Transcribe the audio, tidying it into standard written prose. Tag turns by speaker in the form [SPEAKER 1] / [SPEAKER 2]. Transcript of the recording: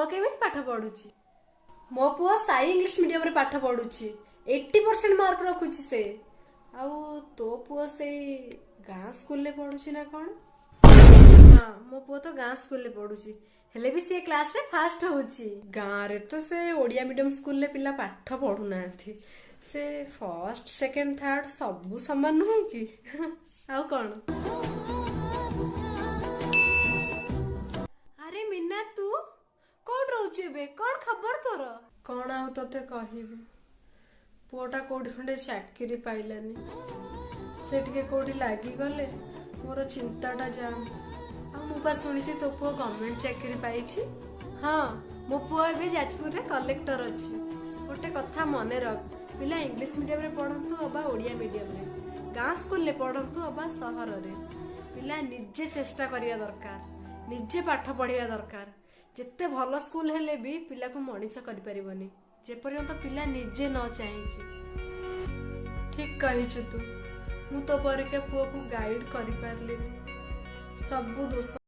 [SPEAKER 1] ପୁଅ କେମିତି ପାଠ ପଢୁଛି? ମୋ ପୁଅ ସାଇ ଇଂଲିଶ ମିଡିୟମରେ ପାଠ ପଢୁଛି, 80% ମାର୍କ ରଖୁଛି ସେ। ଆଉ ତୋ ପୁଅ ସେଇ ଗାଁ ସ୍କୁଲରେ ପଢୁଛି ନା କଣ? ହଁ, ମୋ ପୁଅ ତ ଗାଁ ସ୍କୁଲରେ ପଢୁଛି, ହେଲେ ବି ସିଏ କ୍ଲାସରେ ଫାଷ୍ଟ ହଉଛି। ଗାଁରେ ତ ସେ ଓଡ଼ିଆ ମିଡିୟମ ସ୍କୁଲରେ ପିଲା ପାଠ ପଢୁନାହାନ୍ତି। ସେ ଫାର୍ଷ୍ଟ, ସେକେଣ୍ଡ, ଥାର୍ଡ ସବୁ ସମାନ ନୁହେଁ କି? ଆଉ କଣ? ଆରେ ମୀନା, ତୁ କୋଉଠି ରହୁଛୁ ଏବେ? କଣ ଖବର ତୋର? କଣ ଆଉ ତତେ କହିବି, ପୁଅଟା କୋଉଠି ଖଣ୍ଡେ ଚାକିରି ପାଇଲାନି। ସେ ଟିକେ କୋଉଠି ଲାଗିଗଲେ ମୋର ଚିନ୍ତାଟା ଯାଆନ୍ତା। ଆଉ ମୁଁ ପା ଶୁଣିଛି ତୋ ପୁଅ ଗଭର୍ଣ୍ଣମେଣ୍ଟ ଚାକିରି ପାଇଛି। ହଁ, ମୋ ପୁଅ ଏବେ ଯାଜପୁରରେ କଲେକ୍ଟର ଅଛି। ଗୋଟେ କଥା ମନେ ରଖ, ପିଲା ଇଂଲିଶ ମିଡିୟମରେ ପଢନ୍ତୁ ଅବା ଓଡ଼ିଆ ମିଡିୟମରେ, ଗାଁ ସ୍କୁଲରେ ପଢନ୍ତୁ ଅବା ସହରରେ, ପିଲା ନିଜେ ଚେଷ୍ଟା କରିବା ଦରକାର, ନିଜେ ପାଠ ପଢିବା ଦରକାର। ଯେତେ ଭଲ ସ୍କୁଲ ହେଲେ ବି ପିଲାକୁ ମଣିଷ କରିପାରିବନି, ଯେପର୍ଯ୍ୟନ୍ତ ପିଲା ନିଜେ ନ ଚାହିଁଛି। ଠିକ କହିଛୁ ତୁ। ମୁଁ ତୋ ପରିକା ପୁଅକୁ ଗାଇଡ କରିପାରିଲିନି। ସବୁ ଦୋଷ